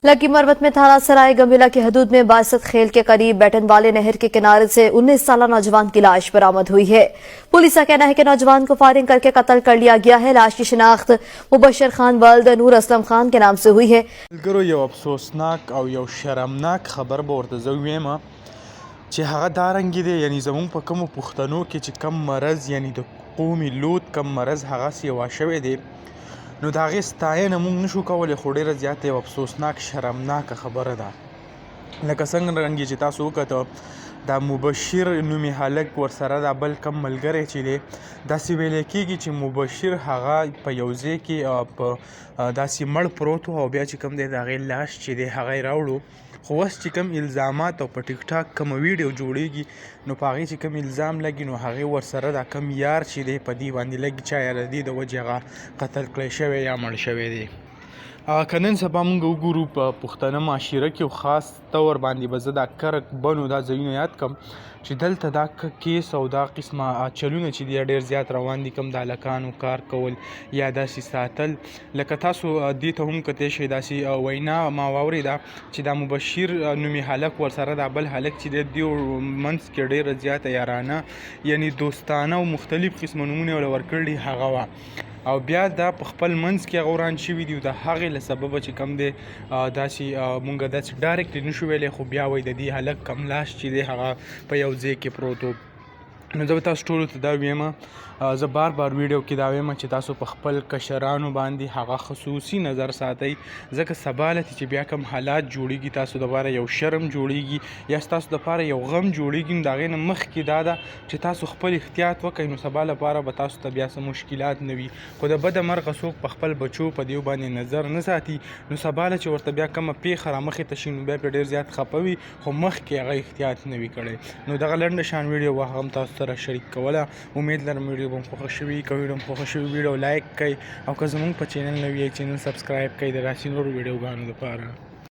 लकी मरवत में थाना सराय गंभीला की हदूद में बासत खेल के करीब बैटन वाले नहर के किनारे से 19 साल नौजवान की लाश बरामद हुई है। पुलिस का कहना है कि नौजवान को फायरिंग करके कत्ल कर लिया गया है। लाश की शिनाख्त मुबशर खान वल्द नूर असलम खान के नाम से हुई है। ملګرو، یو افسوسناک او یو شرمناک خبر به ورته زه ووایم چې هغه دا رنګې دی، یعنی زمونږ په کومو پښتنو کې چې کم مرض، یعنی د قومي لوط کم مرض هغه سیوا شوی دی، نو د هغې ستاینه مونږ نشو کولی، خو ډېره زیاته یو افسوسناک شرمناکه خبره ده. لکه څنګه رنګې چې تاسو وکته، دا مبشر نومې هلک ورسره دا بل کم ملګری چې دی، داسې ویلی کېږي چې مبشر هغه په یو ځای کې په داسې مړ پروت و او بیا چې کوم دی د هغې لاش چې دی هغه یې راوړو. خو اوس چې کوم الزامات او په ټیک ټاک کومه ویډیو جوړیږي، نو په هغې چې کوم الزام لګي، نو هغې ورسره دا کوم یار چې دی په دې باندې لګي چې یا د دې د وجې هغه قتل کړی شوی یا مړ شوی دی. که نن سبا مونږ وګورو په پښتنه معاشره کې، او خاص طور باندې به زه دا کرک بنو دا ځایونه یاد کړم چې دلته دا کیس او دا قسمه چلونه چې دی ډېر زیات روان دي، کوم د هلکانو کار کول یا داسې ساتل. لکه تاسو دې ته هم کتی شئ، داسې وینا ما واورېده چې دا مبشر نومې هلک ورسره دا بل هلک چې دی، دیو منځ کې ډېره زیاته یارانه، یعنی دوستانه او مختلف قسمه نومونه یې ورله ورکړي هغه وه، او بیا دا په خپل منځ کې هغه وران شوي دي، او د هغې له سببه چې کوم دی داسې مونږ داسې directly نشو ویلی، خو بیا وایي د دې هلک کم لاش چې دی هغه په یو ځای کې پروت و. نو زه به تاسو ټولو ته دا ویم، زه بار بار ویډیو کې دا وایم چې تاسو په خپل کشرانو باندې هغه خصوصي نظر ساتئ، ځکه سبا له چې بیا کوم حالات جوړیږي، تاسو دپاره یو شرم جوړیږي یا ستاسو دپاره یو غم جوړیږي، نو د هغې نه مخکې دا ده چې تاسو خپل احتیاط وکړئ، نو سبا لپاره به تاسو ته بیا څه مشکلات نه وي. خو د بده مرغه څوک په خپل بچو په دیو باندې نظر نه ساتي، نو سبا له چې ورته بیا کومه پېښه رامخې ته شي، نو بیا پرې ډېر زیات خفه وي، خو مخکې هغه احتیاط نه وي کړی. نو دغه لنډه شان ویډیو وه، هغه هم تاسو سره شریک کوله. امید لرم ویډیو به مو خوښه شوي. که ویډیو مو خوښه شوي، ویډیو لایک کړئ، او که زموږ په چینل نوي یئ، چینل سبسکرایب کړئ د داسې نورو ویډیوګانو لپاره.